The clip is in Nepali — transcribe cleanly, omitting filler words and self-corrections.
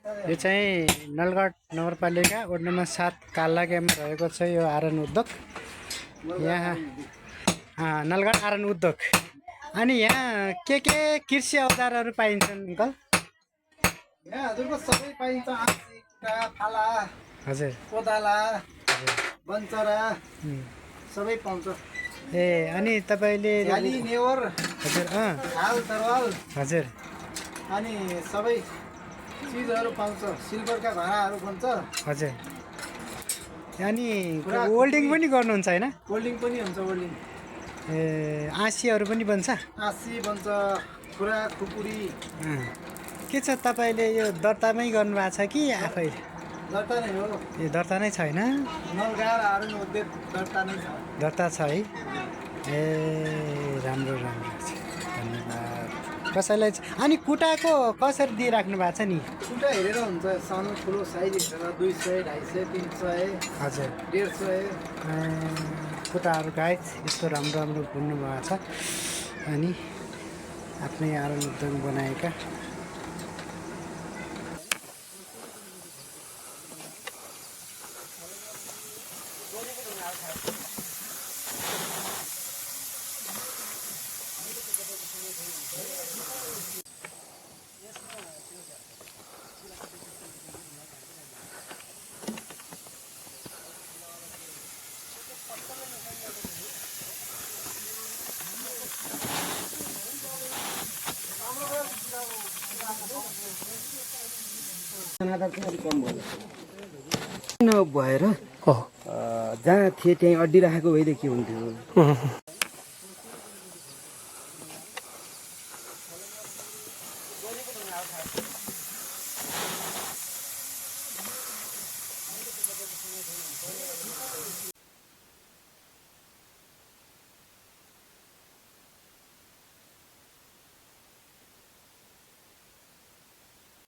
यो चाहिँ नलगढ नगरपालिका वार्ड नम्बर 7 कालागेमा रहेको छ यो आरन उद्योग। यहाँ नलगढ आरन उद्योग। अनि यहाँ के कृषि औजारहरू पाइन्छन् अङ्कल? यहाँ हजुरको सबै पाइन्छ। आँसी, कुटा, फाला, हजुर, कोदाला, बन्चरा सबै पाउँछ। ए अनि तपाईँले झ्याली, नेवर, हजुर हाल तरवाल हजुर अनि सबै चिजहरू पाउँछ। सिल्भरका भाँडाहरू बन्छ। हजुर। अनि वेल्डिङ पनि गर्नुहुन्छ होइन? वेल्डिङ पनि हुन्छ। वेल्डिङ ए आँसीहरू पनि बन्छ? आँसी बन्छ, खुरा खुकुरी। के छ तपाईँले यो दर्तामै गर्नुभएको छ कि आफै? दर्ता नै हो। ए दर्ता नै छैन? नलगाड आरन उद्योग दर्ता नै छ। दर्ता छ है? ए राम्रो राम्रो छ, धन्यवाद। कसैलाई अनि कुटाको कसरी दिइराख्नु भएको छ नि? कुटा हेरेर हुन्छ। सानो ठुलो साइज हेरेर 200, 250, 300, हजुर, 150। कुटाहरू गाई यस्तो राम्रो राम्रो बुन्नु भएको छ। अनि आफ्नै आरन उद्योग बनाएका। नभएर जहाँ थिए त्यहीँ अड्डिराखेको भइदियो के हुन्थ्यो।